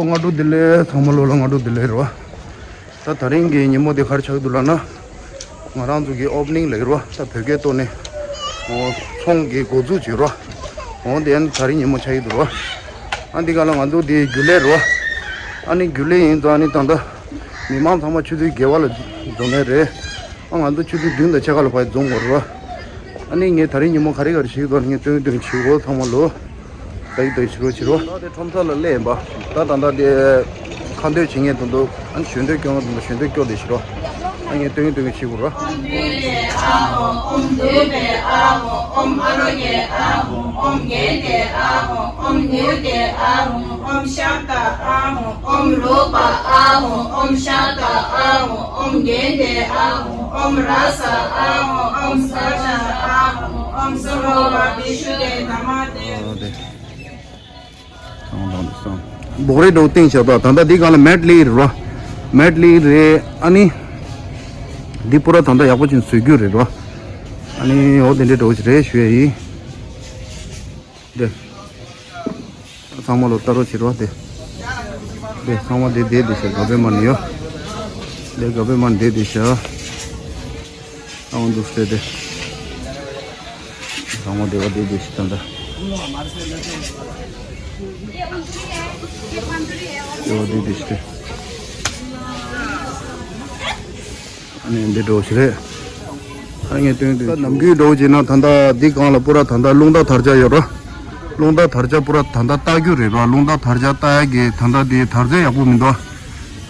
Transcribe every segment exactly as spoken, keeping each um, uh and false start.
སྔ་དྲོ་བདེ་ལེགས། ཚང་མ་ལོ་ལ་སྔ་དྲོ་བདེ་ལེགས་རེད་བ། ད་དེ་རིང་གི་ཉིན་མོ་དེ་ག་རེ་ཆགས་ཀྱི་འདུག་ལབ་ན། ང་རང་ཚོ་གི་ཨོ་པ་ནིང་ལབ་ཀྱི་རེད་བ། ད་བོད་སྐད་ཐོག་ནས། ཨོ། ཚོང་གི་འགོ་འཛུགས་བྱེད་རོགས། འོ་དེ་ཨ་ནི་དེ་རིང་ཉིན་མོ་ཆགས་ཀྱི་འདུག་རོགས། ཨ་འདི་ག་ལ་ང་ཚོ་དེ་རྒྱུན་ལས་རོགས། ཨ་ནི་རྒྱུན་ལས་ཡིན་ཙང་ཨ་ནི་ད་ལྟ་མི་མང་ཚང་མ་ཆུ་ཚོད་བརྒྱད་པ་ལ་འཛོམས་ནས་རེད། ཨ་ང་ཚོ་ཆུ་ཚོད་བདུན་དང་ཕྱེད་ཀ་ལ་ཕར་འཛོམས་དགོས་རོགས། ཨ་ནི་ངས་དེ་རིང་ཉིན་མོ་ག་རེ་ག་རེ་བྱེད་ཀྱི་འདུག་ངས་སྟོན་སྟོན་བྱེད་དགོས། ཚང་མ་ལོ། ད་ཡིག་ད་ཡིག་བྱེད་རོགས་བྱེད་རོགས། ད་དེ་ཁྲོམ་ས་ལ་སླེབས་ཡིན་པ། ད་ད་ལྟ་དེ་ཁ་འདོན་བྱེད་མཁན་དུ་འདུག་ཨ་ནི་ཞལ་འདོན་སྐྱོན་མཁན་དུ་འདུག་ཞལ་འདོན་སྐྱོར་དེ་བྱེད་རོགས། ཨ་ངས་སྟོན་གྱི་སྟོན་གྱི་བྱེད་དགོས་རོགས། ཨོམ་བདུད་པའི་ཨ་ཧོ། ཨོམ་བདུད་པའི་ཨ་ཧོ། ཨོམ་ཨ་རོ་ཡེ་ཨ་ཧོ། ཨོམ་རྒན་དེ་ཨ་ཧོ། ཨོམ་ནེའུ་དེ་ཨ་ཧོ། ཨོམ་ཤ་ཏ་ཨ་ཧོ། ཨོམ་རུ་པ་ཨ་ཧོ། ཨོམ་ཤ་ཏ་ཨ་ཧོ། ཨོམ་རྒན་དེ་ཨ་ཧོ། ཨོམ་ར་ས་ཨ་ཧོ། ཨོམ་ས་ཆ་ཨ་ཧོ། ཨོམ་སོ་རོ་བ་བི་ཤུ་དེ་ད་མ་དེ། སྦོག་རེ་འདྲ་བོ་བཏིང་བཞག་ད། ད་ལྟ་འདི་སྒང་ལ་མེ་ཊི་ལེག་རེད་རོ། མེ་ཊི་ལེག་རེད། ཨ་ནི་འདི་པུ་ར་ད་ལྟ་ཡག་པོ་ཅིག་བཟོ་རྒྱུ་རེད་རོ། ཨ་ནི་འོ་དེ་འདྲའི་འདྲ་བོ་ཅིག་རེད་ཞུ་ཡ་ཡིན། དེ་ཚང་མ་ལོ་ལྟ་རོགས་བྱེད་རོགས། དེ་དེ་ཚང་མ་དེ་བསྡད་བསྡད་ཤག་ག་པའི་མ་ནི་ཡོ། དེ་ག་པའི་མ་ནི་བསྡད་བསྡད་ཤག་ཨང་འདུག་སེ་དེ། ཚང་མ་བདེ་བ་བདེ་བདེ་ཞིག་ད་ལྟ། བདེ་བ་བདེ་བདེ་ཞིག་དེ། ཨ་ནི་འདི་འདྲ་བོ་ཞིག་རེད། ཨ་ངས་སྟོན་སྟོན། ད་ནམ་རྒྱུན་འདྲ་བོ་བྱས་ན་ད་ལྟ་འདི་སྒང་ལ་པུ་ར་ད་ལྟ་རླུང་རྟ་དར་ཆ་ཡོད་ར། རླུང་རྟ་དར་ཆ་པུ་ར་ད་ལྟ་ལྟ་རྒྱུ་རེད་ར། རླུང་རྟ་དར་ཆ་ལྟ་ཡ་གི་ད་ལྟ་འདི་དར་ཚད་ཡག་པོ་མི་འདུག་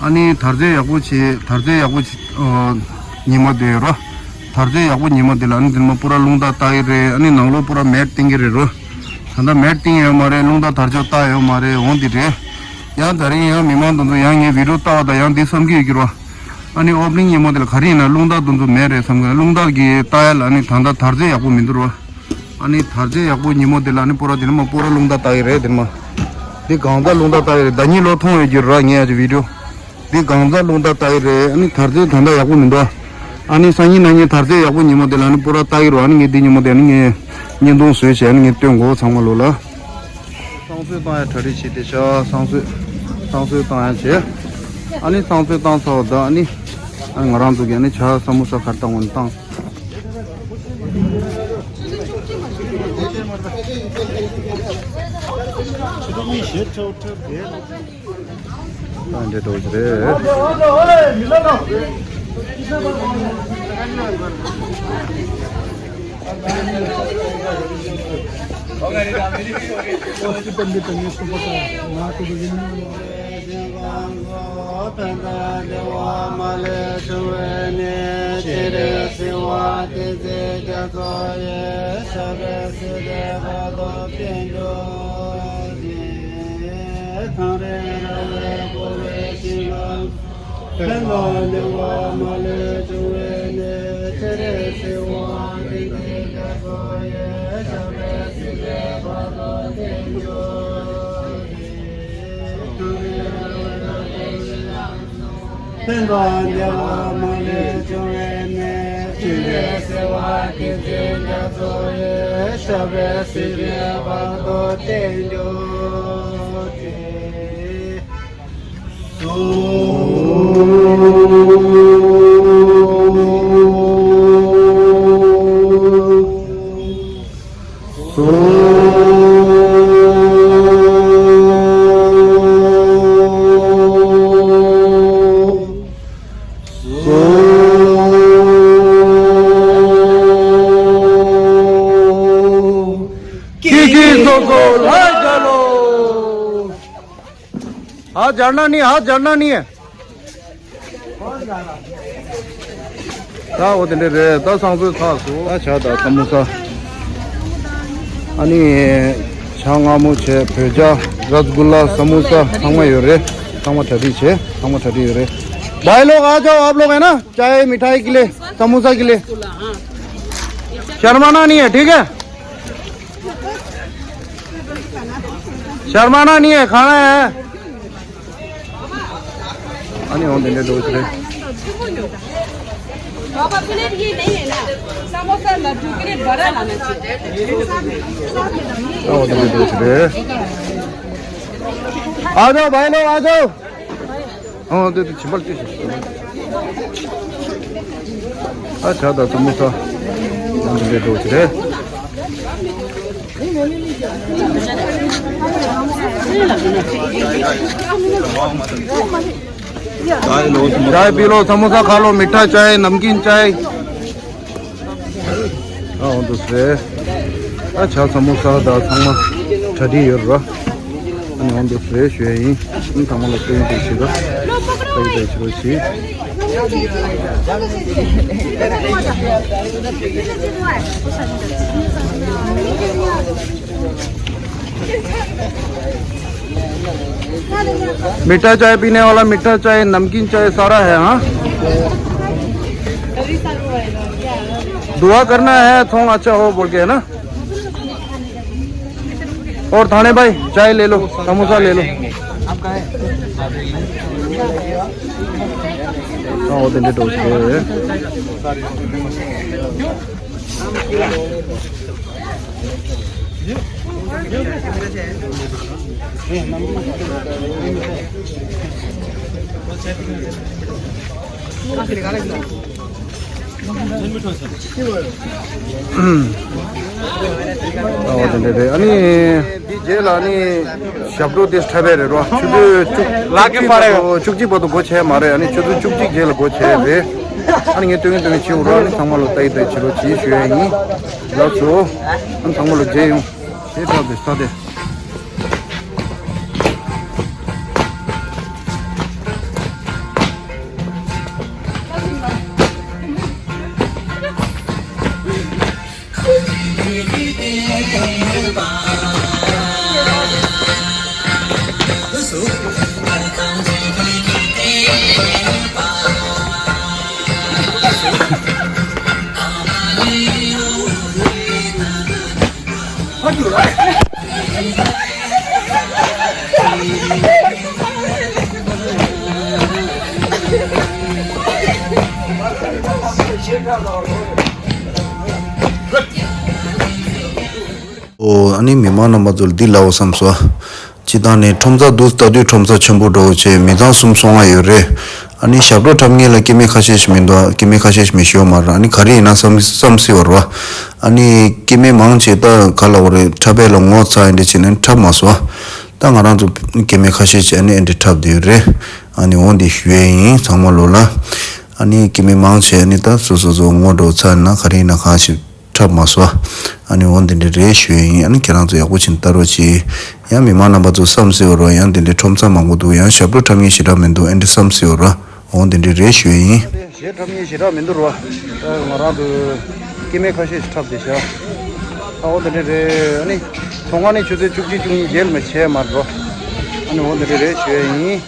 ཨ་ནི་དར་ཚད་ཡག་པོ་བྱེད། དར་ཚད་ཡག་པོ་བྱེད། ཨ། ཉི་མ་དེ་རོ། དར་ཚད་ཡག་པོ་ཉི་མ་དེ་ལ་ཨ་ནི་དེ་མ་པུ་ར་རླུང་རྟ་བཏགས་ཡི་རེད། ཨ་ནི་ནང་ལོགས་པུ་ར་མེ་ཊི་བཏིང་གི་རེད་རོ། ད་ལྟ་མེ་ཊི་བཏིང་ཡོད་མ་རེད། རླུང་རྟ་དར་ལྕོག་བཏགས་ཡོད་མ་རེད། འོང་དེ་རེད། ཡང་དེ་རིང་ཡང་མི་མང་དེ་ཚོ་ཡང་ངའི་བི་ཌི་ཡོ་ལྟ་བ་དང་ཡང་འདི་བསམ་གི་ཡོད་ཀྱི་རོ། ཨ་ནི་ཨོ་པ་ནིང་ཉིན་མོ་དེ་ལ་ག་རེ་ཡིན་ན་རླུང་རྟ་དེ་ཚོ་མེད་རེད་བསམ་གི། རླུང་རྟ་གི་བཏགས་ཡ་ལ་ཨ་ནི་ད་ལྟ་དར་ཚད་ཡག་པོ་མི་འདུག་རོ། ཨ་ནི་དར་ཚད་ཡག་པོ་ཉིན་མོ་དེ་ལ་ཨ་ནི་པུ་ར་དེ་ནི་མ་པུ་ར་རླུང་རྟ་བཏགས་ཡི་རེད། དེ་ནི་མ་འདི་གང་ཚ་རླུང་རྟ་བཏགས་ཡི་རེད། ཟླ་ཉིན་ལོ་མཐོང་ཡོད་ཀྱི་ར། ངས་ཡ་ཅི་བི་ཌི་ཡོ་འདི་གང་ཚ་རླུང་རྟ་བཏགས་ཡི་རེད། ཨ་ནི་དར་ཚད་ད་ལྟ་ཡག་པོ་མི་འདུག་ཨ་ནི་སང་ཉིན་གནངས་ཉིན་དར་ཚད་ཡག་པོ་ཉིན་མོ་དེ་ལ་ཨ་ནི་པུ་ར་བཏགས་ཡི་རོ། ཨ་ནི་ངས་འདི་ཉིན་མོ་དེ་ཨ་ནི་ངས་བརྙན་ཐུང་བཟོས་བྱས་ཨ་ནི་ངས་སྟོན་གོ་ཚང་མ་ལོ་ལ། བསང་གསོལ་བཏང་ཡ་གྲ་སྒྲིག་བྱེད་དེ་ཤག་བསང་གསོལ། བསང་གསོལ་བཏང་ཡ་བྱས། ཨ་ནི་བསང་གསོལ་བཏང་ཚར་བ་ད་ཨ་ནི། ཨ་ནི་ང་རང་ཚོ་གི་ཨ་ནི་ཇ་ས་མོ་ས་གར་བཏང་བ་ནི་བཏང་། ཨ་འདྲེ་འགྲོ་གི་རེད། ཕན་པ་བདེ་བ་མ་ལུས་འབྱུང་བའི་གནས། ཕྱི་ནས་གསོལ་བ་བདེ་ཆེན་རྒྱ་མཚོ་ཡི། ཞབས་པད་སྲིད་པའི་བར་དུ་བརྟན་གྱུར་ཅིག་སོ། ཁྱེད་ཀྱིས་སོ་སོ་ལ་སྦྱར་ལོ། ཧ་སྦྱར་ན་ནི། ཧ་སྦྱར་ན་ནི། ད་འོ་དེ་འདྲ་རེད། ད་བསང་གསོལ་ཚར་སོང་། ད་ཇ་དང་ས་མོ་ས། ཨ་ནི་ཇ་མངར་མོ་བྱས། བོད་ཇ། ར་སི་གུ་ལ། ས་མོ་ས། ཚང་མ་ཡོད་རེད། ཚང་མ་གྲ་སྒྲིག་བྱས། ཚང་མ་གྲ་སྒྲིག་ཡོད་རེད། भाई लोग आ जाओ, आप लोग है ना, चाय मिठाई के लिए, समोसा के लिए। शर्माना नहीं है, ठीक है? शर्माना नहीं है, खाना है। ཨ་ནི་འོ་དེ་འདྲ་འགྲོ་ཆེ། बाबा, प्लेट ये नहीं है ना, समोसा लड्डू के लिए बड़ा लाना चाहिए। ཨ་འོ་དེ་འདྲ་འགྲོ་ཆེ། आ जाओ भाई लोग, आ जाओ। हाँ, दे दे, छिपल के। अच्छा, दा समोसा। हम ले दो चले। चाय लो, समोसा चाय पी लो, समोसा खा लो, मीठा चाय, नमकीन चाय। ཨ་འོང་དུ་ཟེར། ཨ་ཆ་ཚང་མོ་ས་ད་ཚང་མ་གྲ་སྒྲིག་ཡོད་ར། ཨ་ནི་འོང་དུ་ཟེར་ཞུ་ཡ་ཡིན། ཨ་ཚང་མ་ལ་སྟོན་དུ་ཞུ་ར། ཨ་ཡི་ད་ཞུ་རོ་ཞུ། मीठा चाय पीने वाला मीठा चाय, नमकीन चाय सारा है। हाँ, दुआ करना है थोड़ा अच्छा हो बोल के, है ना। और थाने भाई चाय ले लो, समोसा ले लो। हाँ, वो देंगे दोस्त। ཨ་འོ་དེ་འདྲ་རེད། ཨ་ནི་འདི་རྗེས་ལ་ཨ་ནི་ཞབས་བྲོ་དེ་འཁྲབ་པའི་རེད་རོ། ཆུ་ཚོད་བཅུ་ལག་གི་པར་ཡོད། བཅུ་གཅིག་བར་དུ་སྒོ་ཕྱེ་མ་རེད། ཨ་ནི་ཆུ་ཚོད་བཅུ་གཅིག་རྗེས་ལ་སྒོ་ཕྱེ་རེད། ཨ་ནི་ངས་སྟོན་གིན་སྟོན་གིན་ཕྱིན་རོགས། ཨ་ནི་ཚང་མ་ལོ་ལྟ་ཡི་ལྟ་ཡི་བྱེད་རོགས་གྱིས་ཞུ་ཡ་ཡིན། ལགས་སོ། ཨ་ནི་ཚང་མ་ལོ་མཇལ་ཡོང་། ཞེས་གྲགས་པའི་ས་དེ། ཨོ། ཨ་ནི་མི་མང་རྣམ་པ་ཚོ་ལ་འདི་ལབ་བསམ་སོང་། སྤྱིར་བཏང་ནས་ཁྲོམ་ས་འདུག་ལྟ་དུས་ཁྲོམ་ས་ཆེན་པོ་འདྲ་བོ་བྱས། མི་ཚང་སུམ་སོ་ལྔ་ཡོད་རེད། ཨ་ནི་ཞབས་བྲོ་འཁྲབ་མཁན་ལ་སྐྱེ་དམན་ཁ་ཤས་ཤིག་མི་འདུག་སྐྱེ་དམན་ཁ་ཤས་ཤིག་མི་ཤོད་མ་རེད། ཨ་ནི་ག་རེ་ཡིན་ན་བསམ་བསམ་སྲིད་པ་རེད་བ། ཨ་ནི་སྐྱེ་དམན་མང་ཆེ་ད་ག་ལབ་དགོས་རེད། འཁྲབ་པ་ལ་ངོ་ཚ་ཡ་འདྲ་བྱས་ནས་འཁྲབ་མ་སོང་བ། ད་ང་རང་ཚོ་སྐྱེ་དམན་ཁ་ཤས་ཤིག་ཨ་ནི་ཨེ་འདྲ་འཁྲབ་བསྡད་ཡོད་རེད། ཨ་ནི་འོ་འདི་ཞུ་ཡས་ཡིན་ཚང་མ་ལོ་ལ། ཨ་ནི་སྐྱེ་དམན་མང་ཆེ་ཨ་ནི་ད་སོ་སོ་སོ་ངོ་འདྲ་བོ་ཚ་ན་ག་རེ་ཡིན་ན་གང་ཞིག་འཁྲབ་མ་སོང་། ཨ་ནི་འོ་འདི་འདྲ་རེད་ཞུ་ཡས་ཡིན། ཨ་ནི་ཁྱེད་རང་ཚོ་ཡག་པོ་བྱས་ནས་ལྟ་རོགས་གྱིས། ཡང་མི་མང་རྣམ་པ་ཚོ་བསམ་སྲིད་པ་རོ། ཡང་འདི་འདྲའི་ཁྲོམ་ས་མང་པོ་འདུག་ཡང་ཞབས་བྲོ་འཁྲབ་མཁན་ཞེ་དྲག་མི་འདུག་ཨེ་འདྲ་བསམ་སྲིད་པ་རོ། འོ་འདི་འདྲ་རེད་ཞུ་ཡས་ཡིན། གཞས་འཁྲབ་མཁན་ཞེ་དྲག་མི་འདུག་རོ། ཨ་ང་རང་ཚོ་སྐྱེ་དམན་ཁ་ཤས་ཤིག་འཁྲབ་བསྡད་ཤག་ཨ་འོ་འདི་འདྲ་རེད། ཨ་ནི་ཚོང་ཁང་ནས་ཆུ་ཚོད་བཅུ་གཅིག་བཅུ་གཉིས་རྗེས་ལ་མ་ཕྱེ་མ་རོ། ཨ་ནི་འོ་འདི་འདྲ་རེད་ཞུ་ཡས་ཡིན།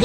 ད་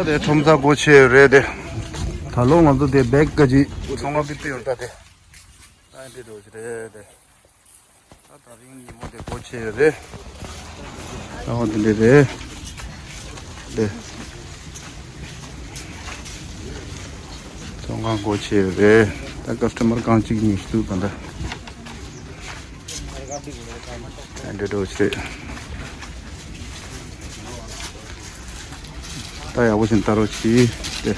དེ་ཁྲོམ་ས་སྒོ་ཕྱེ་རེད་དེ། ད་ལོ་ང་ཚོ་དེ་བེག་ག་ཅིག་ཚོང་ཁང་པི་ཏི་ཡོད་ད་དེ། ད་འདི་འགྲོ་གི་རེད་དེ། ད་དེ་རིང་ཉིན་མོ་དེ་སྒོ་ཕྱེ་ཡོད་རེད། ཨོ་དེ་འདྲ་རེད། དེ། ཚོང་ཁང་སྒོ་ཕྱེ་ཡོད་རེད། ད་ཀ་སི་ཊ་མར་གང་གཅིག་གཉིས་ཤིག་འདུག་ད་ལྟ། ཨ་འདྲ་འགྲོ་ཆེ། ད་ཡག་པོ་ཞིག་ལྟ་རོགས་གྱིས། དེ།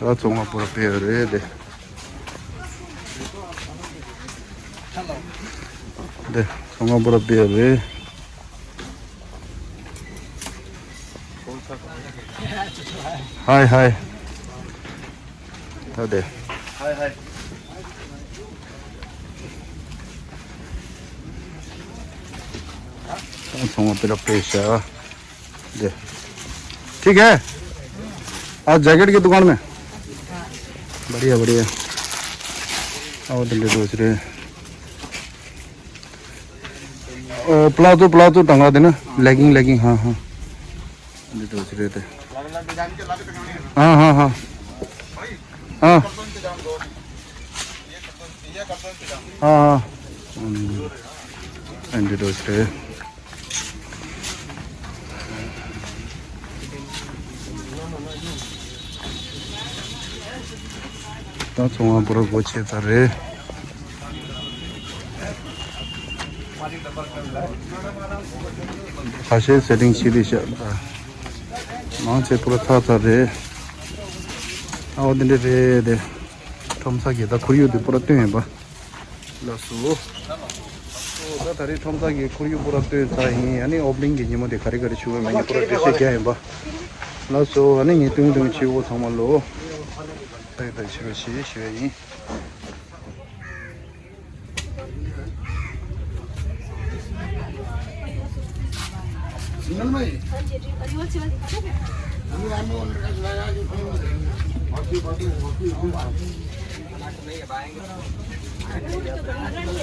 ད་ཚོང་ཁང་པུ་ར་ཕེ་ཡོད་རེད་དེ། དེ་ཚོང་ཁང་པུ་ར་ཕེ་ཡོད་རེད། ཧའི་ཧའི། ད་དེ། ཧའི་ཧའི། ཚོང་ཁང་པུ་ར་ཕེ་ཤ། दे। ठीक है। आज जैकेट की दुकान में। बढ़िया, बढ़िया। आओ, दिल्ली रोज रे। ओ, प्लाजो, प्लाजो टंगा देना। लेगिंग, लेगिंग, हाँ, हाँ। दिल्ली रोज रे थे। हाँ, हाँ, हाँ। हाँ। हाँ, हाँ। हम्म। दिल्ली रोज रे। ད་ཚོང་བ་པུ་ར་སྒོ་ཕྱེ་ཚར་རེད། ཁ་ཤས་སེ་ཊིང་བྱས་ཏེ་བཞག་ད་མང་ཆེ་པུ་ར་ཚར་ཚར་རེད། ཨ་འོ་དེ་འདྲ་རེད་དེ། ཁྲོམ་ས་གི་ད་ཁོར་ཡུག་དེ་པུ་ར་སྟོན་ཡིན་པ། ལགས་སོ། ད་ད་རེས་ཁྲོམ་ས་གི་ཁོར་ཡུག་པུ་ར་སྟོན་ཚར་ཡིན། ཨ་ནི་ཨོ་པ་ནིང་གི་ཉིན་མོ་དེ་ག་རེ་ག་རེ་བྱུང་བའི་མིན་ནི་པུ་ར་འགྲེལ་བཤད་རྒྱག་ཡིན་པ། ལགས་སོ། ཨ་ནི་ངས་སྟོན་སྟོན་བྱེད་འོ་ཚང་མ་ལོ། ད་ཡི་ད་ཕྱི་རུ་ཞེས་ཞུ་བ་ཡིན།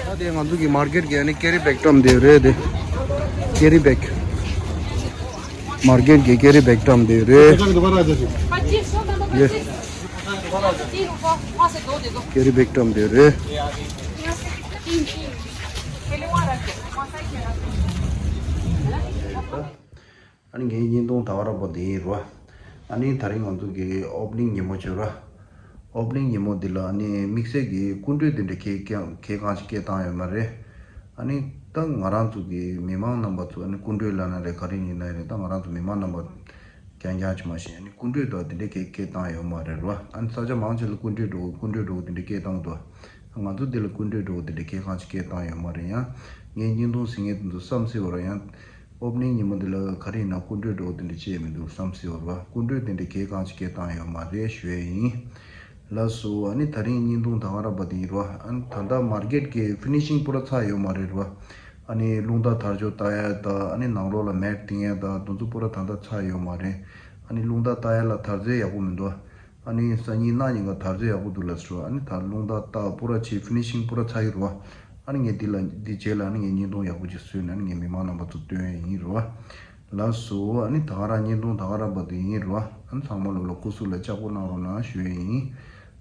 ད་དེ་ང་ཚོ་གི་མར་ཀེཊ་གི་ཨ་ནི་ཀེ་རི་བེག་བཀྲམ་བསྡད་རེད་དེ། ཀེ་རི་བེག། མར་ཀེཊ་གི་ཀེ་རི་བེག་བཀྲམ་བསྡད་རེད། ཡེ། ཀེ་རི་བེག་བཀྲམ་བསྡད་རེད། ཨ་ནི་ངའི་བརྙན་ཐུང་ད་ག་རང་པོ་འདི་ཡིན་རོ། ཨ་ནི་ད་རིང་ང་ཚོ་གི་ཨོ་པ་ནིང་ཉིན་མོ་བྱོས་རོ། ཨོ་པ་ནིང་ཉིན་མོ་འདི་ལ་ཨ་ནི་དམིགས་བསལ་གྱི་སྐུ་མགྲོན་དེ་འདྲ་གས་ཀྱང་གས་གང་ཞིག་སྐད་བཏང་ཡོད་མ་རེད། ཨ་ནི་ད་ང་རང་ཚོ་གི་མི་མང་རྣམ་པ་ཚོ་ཨ་ནི་སྐུ་མགྲོན་ལབ་ན་རེད། ག་རེ་ཡིན་ན་རེད། ད་ང་རང་ཚོ་མི་མང་རྣམ་པ་རྐྱང་རྐྱང་ཅིག་མ་ཤེས། ཨ་ནི་སྐུ་མགྲོན་དང་དེ་འདྲ་གས་སྐད་བཏང་ཡོད་མ་རེད་རོ། ཨ་ནི་ས་ཆ་མང་ཆེ་ལ་སྐུ་མགྲོན་འགྲོ་སྐུ་མགྲོན་འགྲོ་དེ་འདྲ་སྐད་བཏང་འདུག་ང་ཚོ་འདི་ལ་སྐུ་མགྲོན་འགྲོ་དེ་འདྲ་གས་གང་ཞིག་སྐད་བཏང་ཡོད་མ་རེད། ཡང་ངས་བརྙན་ཐུང་གཟིགས་མཁན་དེ་ཚོ་བསམ་སྲིད་པ་རེད། ཡང་ཨོ་པ་ནིང་ཉིན་མོ་འདི་ལ་ག་རེ་ཡིན་ན་སྐུ་མགྲོན་འགྲོ་དེ་འདྲ་བྱས་མི་འདུག་བསམ་སྲིད་པ་རེད་བ། སྐུ་མགྲོན་དེ་འདྲ་གས་གང་ཞིག་སྐད་བཏང་ཡོད་མ་རེད་ཞུ་ཡས་ཡིན། ལགས་སོ། ཨ་ནི་ད་རིང་བརྙན་ཐུང་ད་ག་རང་པ་དེ་ཡིན་རོ། ཨ་ནི་ད་ལྟ་མར་ཀེཊ་གི་ཕི་ནི་ཤིང་པུ་ར་ཚར་ཡོད་མ་རེད་རོ། ཨ་ནི་རླུང་རྟ་དར་ལྕོག་ལྟ་ཡ་ད་ཨ་ནི་ནང་ལོགས་ལ་མེ་ཊི་བཏིང་ཡ་ད་དེ་ཚོ་པུ་ར་ད་ལྟ་ཚར་ཡོད་མ་རེད། ཨ་ནི་རླུང་རྟ་ལྟ་ཡ་ལ་དར་རྩེ་ཡག་པོ་མི་འདུག་ཨ་ནི་སང་ཉིན་གནངས་ཉིན་ག་དར་རྩེ་ཡག་པོ་འདུག་ལབ་སོང་། ཨ་ནི་ད་རླུང་རྟ་ལྟ་པུ་ར་བྱས་ཕི་ནི་ཤིང་པུ་ར་ཚར་ཡོད་རོ། ཨ་ནི་ངས་འདི་ལ་འདི་རྗེས་ལ་ཨ་ནི་ངས་བརྙན་ཐུང་ཡག་པོ་ཅིག་བཟོས་ནས་ཨ་ནི་ངས་མི་མང་རྣམ་པ་ཚོ་སྟོན་ཡ་ཡིན་རོ། ལགས་སོ། ཨ་ནི་ད་ག་རང་བརྙན་ཐུང་ད་ག་རང་བ་དེ་ཡིན་རོ། ཨ་ནི་ཚང་མ་ལོ་ལ་སྐུ་གཟུགས་ལ་ལྕགས་པོ་གནང་རོགས་གནང་ཞུ་ཡས་ཡིན།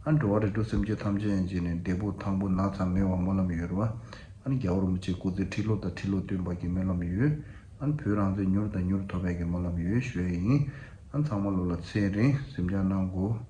ཨ་ནི་འགྲོ་བ་རིགས་དྲུག་སེམས་ཅན་ཐམས་ཅད་ཡན་ཆད་ནས་བདེ་པོ་ཐང་པོ་ན་ཚ་མེད་པ་སྨོན་ལམ་ཡོད་རོ། ཨ་ནི་རྒྱལ་བ་རིན་པོ་ཆེ་སྐུ་ཚེ་ཁྲི་ལོ་དང་ཁྲི་ལོ་བརྟན་པ་གི་སྨོན་ལམ་ཡོད། ཨ་ནི་བོད་རང་བཙན་མྱུར་དང་མྱུར་ཐོབ་པའི་གི་སྨོན་ལམ་ཡོད་ཞུ་ཡས་ཡིན། ཨ་ནི་ཚང་མ་ལོ་ལ་ཚེ་རིང་སེམས་ཅག་གནང་དགོས།